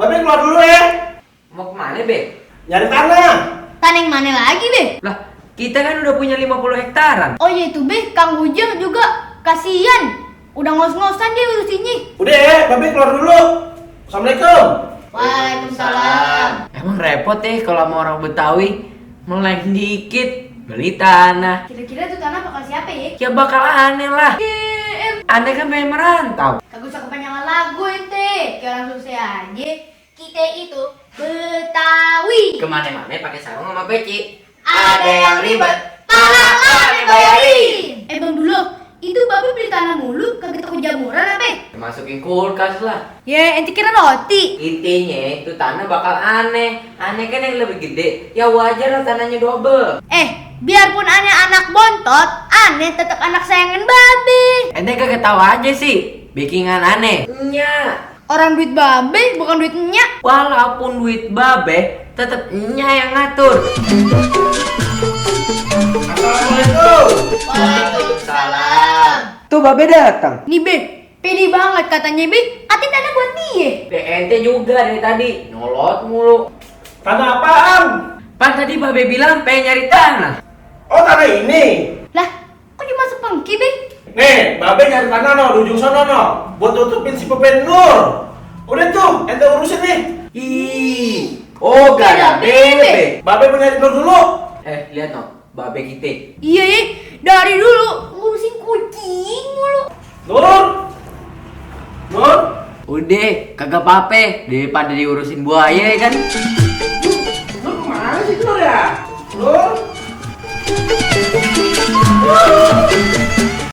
Babe keluar dulu ya. Mau kemana, Be? Nyari tanah. Tanah yang mana lagi, Be? Lah, kita kan udah punya 50 hektaran. Oh iya itu, Be. Kang Ujang juga kasihan. Udah ngos-ngosan dia urusinnya. Udah ya, Babe keluar dulu. Assalamualaikum. Waalaikumsalam. Emang repot ya kalau sama orang Betawi. Meleng dikit, beli tanah. Kira-kira tuh tanah bakal siapa ya? Ya bakal aneh lah. Aneh kan pengen merantau. Kagak usah kepanjangan lagu ente. Kayak orang susah aja. Kita itu Betawi. Kemana-mana pakai sarung sama peci. Ada yang ribet, pahala dibayarin. Bang dulu, itu Babe beli tanah mulu, kagak toko jamuran apa? Masukin kulkas lah. Ya, ente kira roti. Intinya itu tanah bakal aneh. Aneh kan yang lebih gede. Ya wajar lah tanahnya double. Biarpun aneh anak bontot, aneh tetap anak sayangan Babe. Ente kagak tahu aja sih. Bikinan aneh. Nya. Orang duit Babe, bukan duit nyak. Walaupun duit babe, tetep nya yang ngatur. Assalamualaikum. Waalaikumsalam. Tuh babe datang. Nih Be, pede banget katanya Be. Ati tanah buat dia. Ente juga dari tadi nolot mulu. Tanah apaan? Pan tadi babe bilang pengen nyari tanah. Oh, tanah ini. Lah, kok cuma sepengki Be? Nih, Babe nyari tanah no, di ujung sono no. Buat tutupin si Pepen Nur. Udah tuh, ente urusin nih. Ih, oh gak ada bebe. Babe mau nyari Nur dulu. Lihat no, babe kita. Iya ya, dari dulu ngurusin kucing mulu. Nur. Nur. Udah, kagak apa-apa daripada diurusin buaya ya kan.